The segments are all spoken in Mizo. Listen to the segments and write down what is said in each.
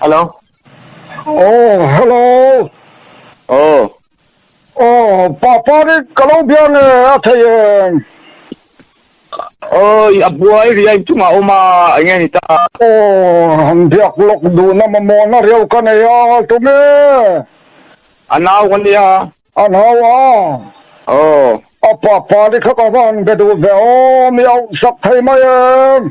Hello. Oh, hello. Oh. Oh, papa ni ka lo bia nge a thei em? Oi, a buai ria in chungah awm a, eng nge ni ta? Oh, han biak lawk duhna mamawhna riau ka nei a, tunge? A nau ka nia. A nau a. Oh. A papa ni kha ka va han be duh ve aw, mi auh sak thei mai em?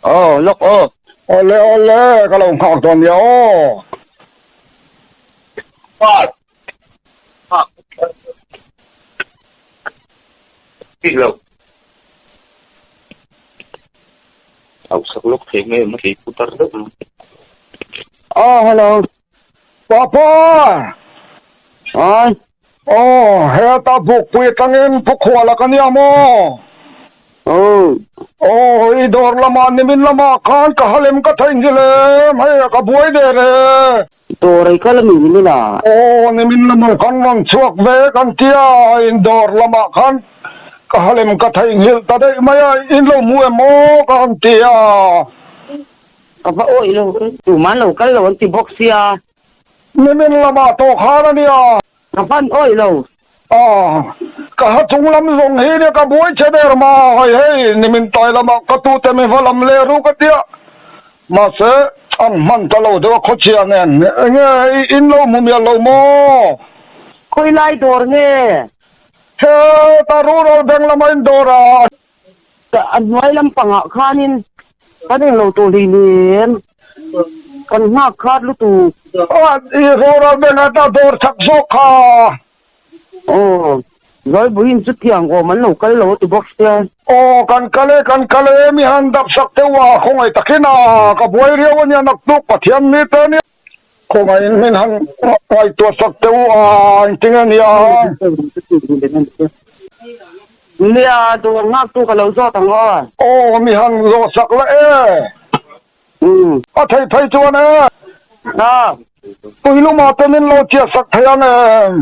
Aw, lawk aw. Awle, awle, ka lo nghak dawn nia aw. Pa. Pa. Bik lo. Auh sak lawk thei mai em a tlei putar deuh mai. Aw, hello. Papa! Ai. Aw, heta bukpui atangin Pukhuala ka nia maw? Aw. Aw, i dawr lamah nimin lamah khan ka halem ka theihnghilh em, hei a ka buai der e. Dawr ei kal a mi nimin a? Aw, nimin lamah khan rawn chhuak ve kan tia, in dawr lamah khan ka halem ka theihnghilh ta daih mai a, in lo hmu em aw ka han ti a. Ka va awih lo, tumah an lo kal lo an ti bawk sia. Nimin lamah tawh khan a nia. Ka hman awih lo. Aw, ka ha chung lam zawng hi nia ka buai che der ma, hei hei, nimin tai lamah ka tute mi va lam leh ru ka tia. Mahse, an hman ta lo deuh a khawchhia nen, enge i in lo hmu mial lo maw? Khawi lai dawr nge? Heta rural bank lama in dawr a. A hnuai lampangah khanin kan englo tawh hleinem, kan nghak khat lutuk. I rural bank ata dawr chak zawk kha. Aw, Zawlbuiin chutiang awm an lo kal lo a ti bawk sia. Aw, kan kal e, kan kal e, mi han dap sak deuh a, khawngaih takin a, ka buai riau a nia naktuk Pathian mi te nia. Khawngaihin min han ngaihtuah sak deuh a, engtin nge nia? Nia, dawr nghaktu ka lo zawt ang aw. Aw, mi han zawh sak la e. A thei phei chuan e. A. Tuiluma te min lo chiah sak thei ang em?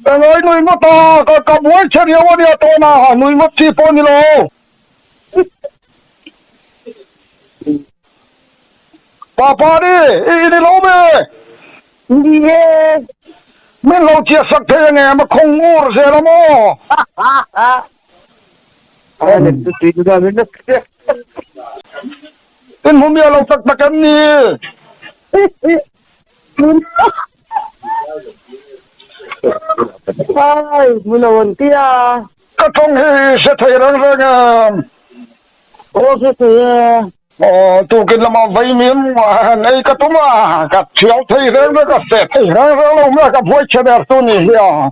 Engai nui ngawt a, ka ka buai che riau a nia tawn a, nui ngawt chi pawh a ni lo. Papa ni, i ni lo mi? Ni e. Min lo chiah sak thei ang em? A khawng ngur zel a maw? In hmu miah lo tak tak em ni? Ai, hmu lo an ti a. Ka tawng hi hre thei reng reng em? Aw, hre thei e. Aw, tukin lama vaimim nei ka tum a, ka thial thei reng reng, ka seh thei reng reng lo mai a, ka buai chhe ber tu ni hi a.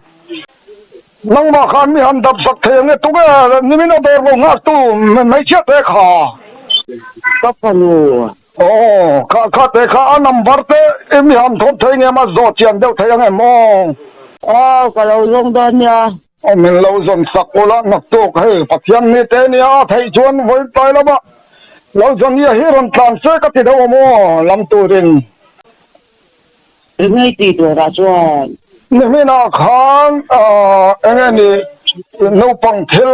Nangmah khan mi han dap sak thei ang e tuk e, nimin a dawr lo nghak tu hmeichhia te kha. Ka fanu. Aw, kha kha te kha a number te i mi han thawt thei nge ma zawh chian deuh thei ang em aw. Aw, ka lo zawng dawn nia. Aw, min lo zawn sak ula naktuk hei Pathian mi te nia a theih chuan vawi tlai lama lo zawn ia hi rawn tlan se ka ti deuh awm aw lam turin. Eng nge tih turah chuan? Niminah khan eng nge ni naupang thil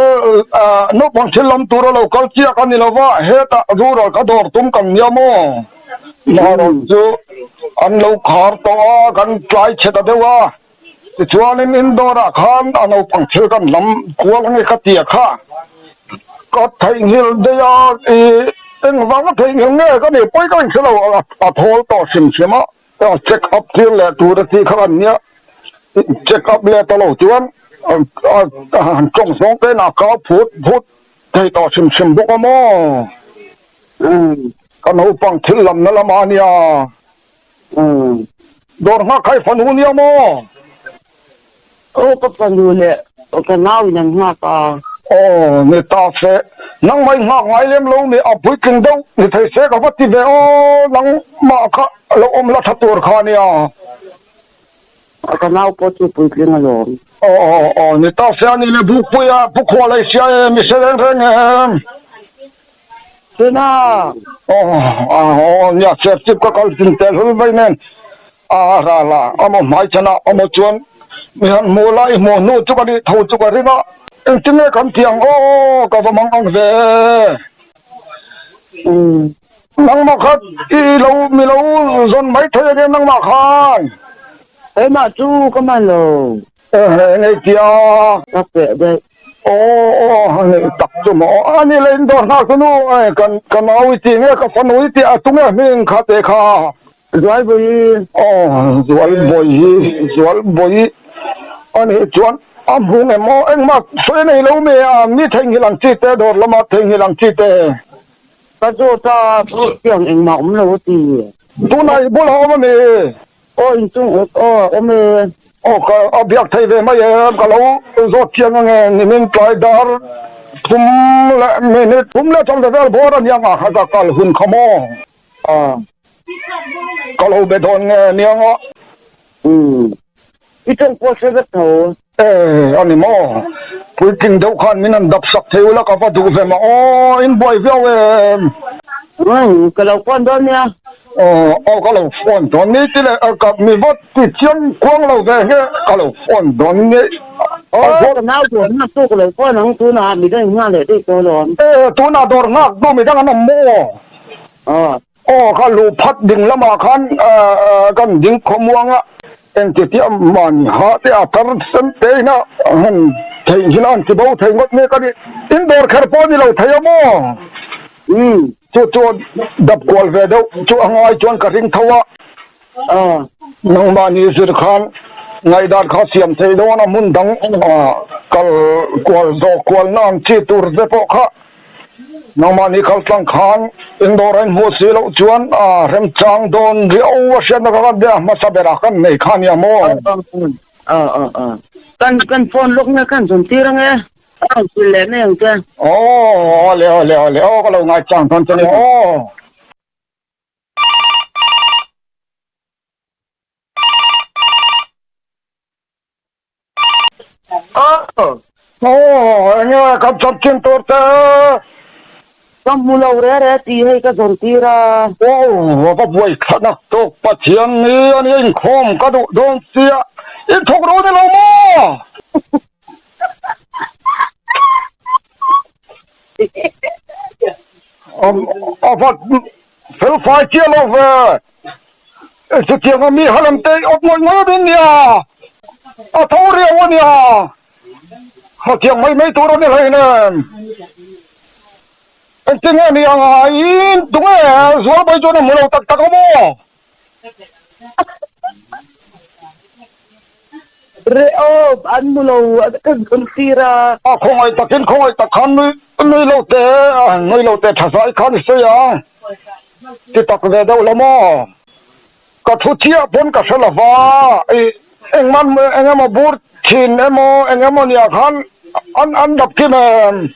naupang thil lam tura lo kal chiak a ni lo va, hetah rural ka dawr tum kan nia maw? Marawh chu an lo khar tawh a, kan tlai chhe ta deuh a. Tichuanin indoor-ah khan a naupang thil kan lam kual ange ka tia kha. Ka theihnghilh daih a, i engvanga theihnghilh nge ka nih pawi ka inhre lo, a thawl tawh hrim hrim a, check up tir leh tur a tih kha kan nia, check up leh ta lo chuan han tawng zawng te in a kau phut phut thei tawh hrim hrim bawk a maw? Ka naupang thil lamna lamah a nia. Dawr nghak kha i fanu nia maw? Aw ka fanu leh ka nau in an nghak a. Aw ni ta se, nangmah i nghak ngai lem lo mi a puitling deuh ni thei se ka va ti ve aw, nangmah kha lo awm la tha tur kha nia. Ka nau pawh chu puitling alawm. Aw aw aw ni ta se a ni le Bukpuia Pu Khuala i sia em i hre reng reng em? Tuna! Aw, nia, Serchhip ka kal chin tel hul mai nen a ral a, amaw hmai chhanah amaw chuan mi han hmu la, i hmuh hnu chu ka nih tho chu ka ring a, engtin nge kan ti ang aw, ka va mang ang ve. Nangmah kha i lo mi lo zawn mai thei a nia nangmah khan. Keimah chu ka man lo. Ehe ngei tia. Ka peh daih. Aw aw ngei tak chu maw a ni le in dawr nghak chu nu kan ka nau i ti nge ka fanu i ti a tunge hming kha te kha. Zualbawihi. Aw Zualbawihi Zualbawihi a nih chuan a hmu nge maw engmah sawi nei lo mi a mi theihnghilh ang chi te dawr lama theihnghilh ang chi te. Ka zawt a, tiang engmah awm lo a ti. Tunah i bulah awm a mi? Aw inchung awk aw awm e. Aw ka a biak thei ve mai em ka lo zawt chiang ange nimin tlai dar thum leh minute thum leh chawlh vel bawr a niang a ka kal hun kha maw? Aw. Ka lo be dawn nge niang a. Umm. I tawng pawh hre vek tho. E, a ni maw? Puitling deuh khan min han dap sak thei ula ka va duh ve mah aw, in buai viau em? Umm, ka lo phone dawn nia. Aw, aw ka lo phone dawn ni ti leh ka mi va ti chiang kuang lo ve nge ka lo phone dawn ni. Aw, ka nau dawr nghak tu ka lo phone ang tunah midang in nghak leh daih tawh alawm. E, tunah dawr nghak tu midang an awm maw? Aw. Aw kha luh phat ding lamah khan kan ding khawmuang a, engtitiah mahni ha te a tar sen te ina han theihnghilh a han ti bo thei ngawt nge ka ni. In dawr kher pawh a ni lo thei a maw? Chu chu dap kual ve deuh chu a ngai chuan ka ring tho a. Nangmahni zir khan ngaihdan kha siam thei dawn a hmun dang kal kual zawh kualna ang chi tur te pawh kha nangmahni kal tlang khan indawr a inhmuh si loh chuan a remchang dawn riau a hriatna kha kan bia hmasa berah kan nei kha nia maw? Kan kan phone lawk nge kan zawn tir ange a rawn sil leh mai ang che. Aw awle awle awle aw ka lo ngaichang dawn che nia aw. Aw. Aw, enge kan chanchin tur te? Ka hmu lo re re tih hei ka zawn tir a. Aw, a va buai thlan a tawk Pathian ni a nia inkhawm ka duh dawn sia, in thawk ro ni lo maw? A va fel fai chiah lo ve. Chutiang a mi halam te awp ngawih ngawih a nia. A tho riau a nia. Hetiang mai mai tur a ni hleinem. Engtin nge ni ang a in tunge Zualbai chuan a hmu lo tak tak a maw? Re aw, an hmu lo ka zawn tir a. A khawngaih takin khawngaih tak khan nui nui lo te nui lo te tha zai khan i sawi ang ti tak ve deuh la maw? Ka thu chiah pawn ka hre lova i engman eng emaw bur thin emaw eng emaw nia khan an an dap kim em?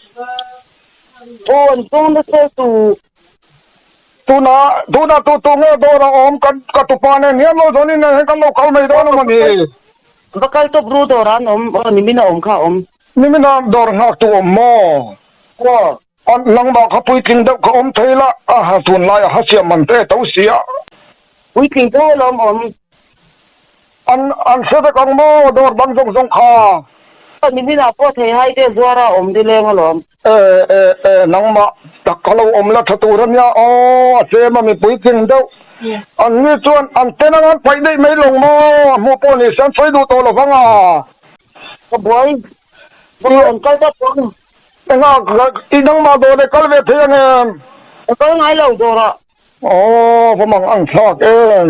Aw an zawng nasa tu. Tuna tuna tu tu nge dawr a awm kan ka tupa nen hian lo zawnin nen hian kan lo kal mai dawn a maw ni? Va kal tawp ru dawr an awm aw nimin a awm kha a awm. Nimin a dawr nghak tu awm maw? Aw. A nangmah kha puitling deuh ka awm thei la a ha tunlai a ha siam man te to si a. Puitling tho alawm awm. An an hre vek ang maw dawr dang zawng zawng kha? Aw nimin ah pawh thei hai te zuar a awm dileng alawm. E e e nangmah tak ka lo awm la tha tur a nia aw a chem a mipui tling deuh an ni chuan an ten ang an paih daih mai lo maw a hmuh pawh ni se an sawi duh tawh lo vang a. Ka buai buai an kal tawp ang. Enga i nangmah dawr leh kal ve thei ang em? Ka kal ngai lo dawrah. Aw va mang ang thlak em.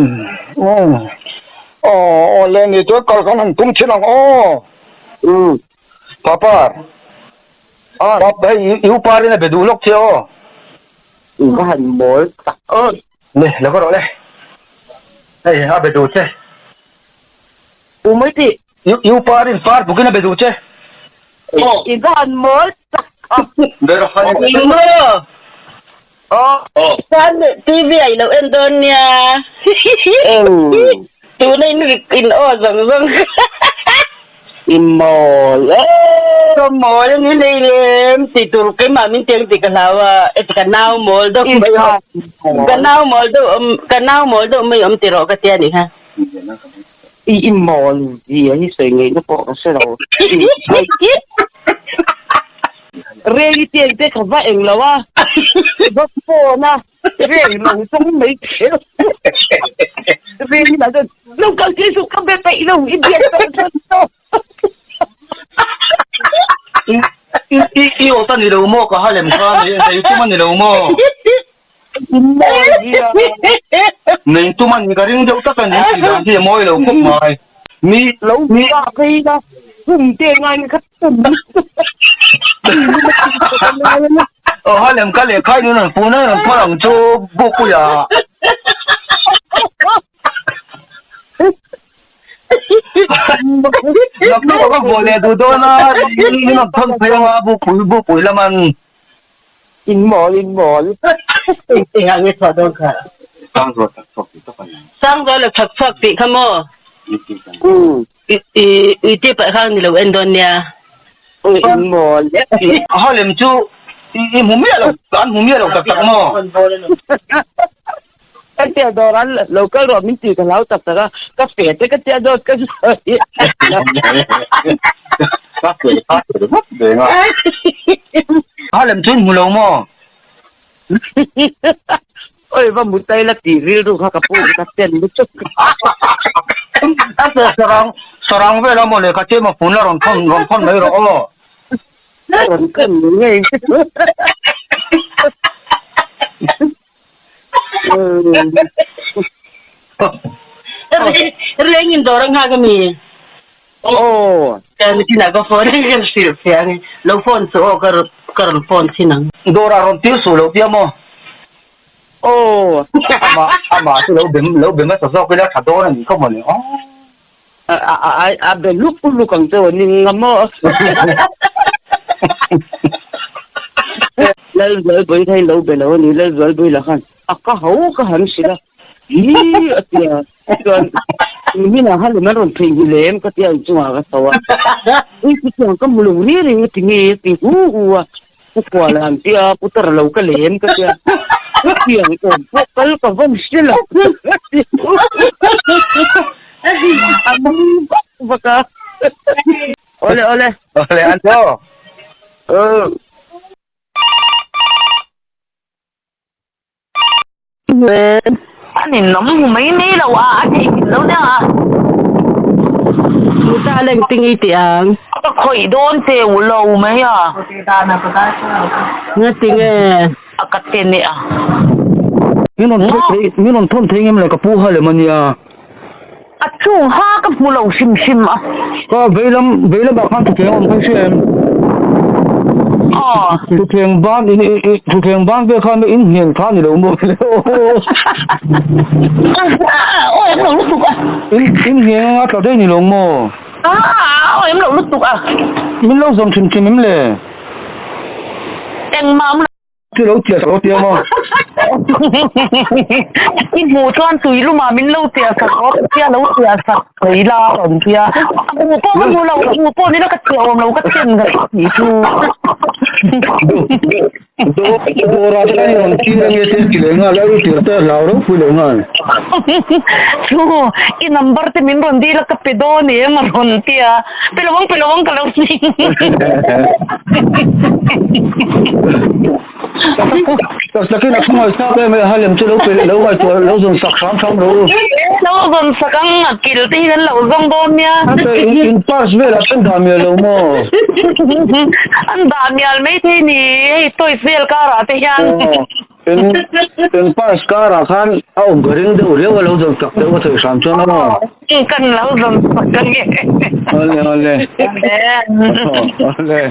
Aw aw le ni chuan kal kan han tum chin ang aw. Papa. Pap hei i upa rin a be duh lawk che aw. I va han mawl tak aw. Le lo va rawh le. Hei a be duh che. U mai tih. I upa rin par bukin a be duh che. I va han mawl tak aw. Be rawh han. Maw. Aw. Chuan TV ah i lo en dawn nia. Eng. Tuna in in aw zawng zawng kha. I mawl e. Ka mawl a ni hlei lem ti tur keimah min tiang tih ka hlau a, e ka nau mawl deuh mai awm. Ka nau mawl deuh awm ka nau mawl deuh mai awm ti rawh ka tia nih kha. I i mawl zia hi sawi ngaihna pawh ka hre lo. Rei te te ka va eng lo a, va phone a, reng lo tawng mai che. Rei lah chuan lo kal thei suh ka be peih lo i biak tawh chuan tawh. I i i awt a ni lo maw ka ha lem kha nei tum a ni lo maw? Nei tum a ni ka ring deuh tak a ni tih dan hi a mawi lo khawp mai. Mi lo hmuh phei la pum te ngai kha pum. Aw ha lem ka lehkha in rawn phun a rawn phawrh ang chu Bukpuia. Naktuk ka vuah leh duh dawn a min rawn thawn phei ang a Bukpui Bukpui laman. In mawl in mawl. Eng ah nge chhuah dawn kha? Sangzual chak chhuak tih tak a ni. Sangzual a chak chhuak tih kha maw? I i tih pah kha ni lo en dawn nia. Ui in mawl. Ha lem chu i hmu miah lo an hmu miah lo tak tak maw? Ka tia dawr an lo kal rawh min tih ka hlau tak tak a, ka fe te ka tia dawt ka sawi. Ka fe kha ti ringawt veng a. Ha lem chu in hmu lo maw? Oi va mutai la tih rilru kha ka pu ka ten lutuk. A fe sarang sarang vel a maw le ka che maw phun la rawn thawn rawn thawn mai rawh aw. Rawn thawn ngei. Reng in dawr a nghak a mi? Aw. Kan chinah ka phone a kan hrilh fiah ang e. Lo phone suh aw ka rawn ka rawn phone thin ang. Dawrah rawn tir suh lo tia maw? Aw. Amah amah chu lo bem lo bem hmasa zawk ila tha dawn a nih kha mawle aw. A a a be luk luk ang che aw ning nga maw? Lalzualbui kha in lo be lo a ni Lalzualbui lah khan a ka ho ka han hrilh a hi a ti a chuan nimin ah khan lem an rawn phei hi lem ka tia inchungah ka chho a ui chutiang ka hmu lo ri ring a ti nge a ti hu hu a pu kuala an tia pu tar lo ka lem ka tia chutiang awm pawh kal ka vawn hre lo a nui vak vak a awle awle awle an chaw A ninawm hmu mai mai lo a, a theihnghilh lo deuh a. Muta leng ting i tih ang. Ka khawih dawn che u lo mai a. Nga tinge? A ka ten e a. Min rawn thawn thei, min rawn thawn thei ngem le ka pu ha lem a nia. A chung ha ka hmu lo hrim hrim a. Ka veilam veilamah khan thutthleng a awm kha i hria em? Aw. Thutthleng ban in i i thutthleng ban vel khan in hnial kha a ni lo maw le aw. Aw em lo lutuk a. In in hnial anga tla daih ni lo maw? Aw em lo lutuk a. Min lo zawm hrim hrim em le? Engmah awm lo. Chu lo tia sak tia maw? I hmuh chuan tui lumah min lo tia sak awm tia lo tia sak mai la awm tia. A hmuh pawh ka hmu lo, a hmuh pawh nila ka tia awm lo ka ten ka tih chu. Dawrah te khan i rawn tir ange te ti leh nghal a, i tir te a hlau ropui leh nghal. Chu i number te min rawn dil a ka pe dawn em a rawn tia. Pe lo ang pe lo ang ka lo ni. Takin a khawng sak em a lem chu lo pe lo ngaihtuah lo zawn sak hram hram ro. Lo zawn sak ang a kil te hi kan lo zawng dawn nia. In purse velah an dah mial lo maw? An dah mial maithei ni hei toys vel karah te hian. Eng eng purse karah khan a awm ka ring deuh riau a lo zawn sak deuh a thei hram chuan aw. Kan lo zawn sak ang e. Awle awle. Awle.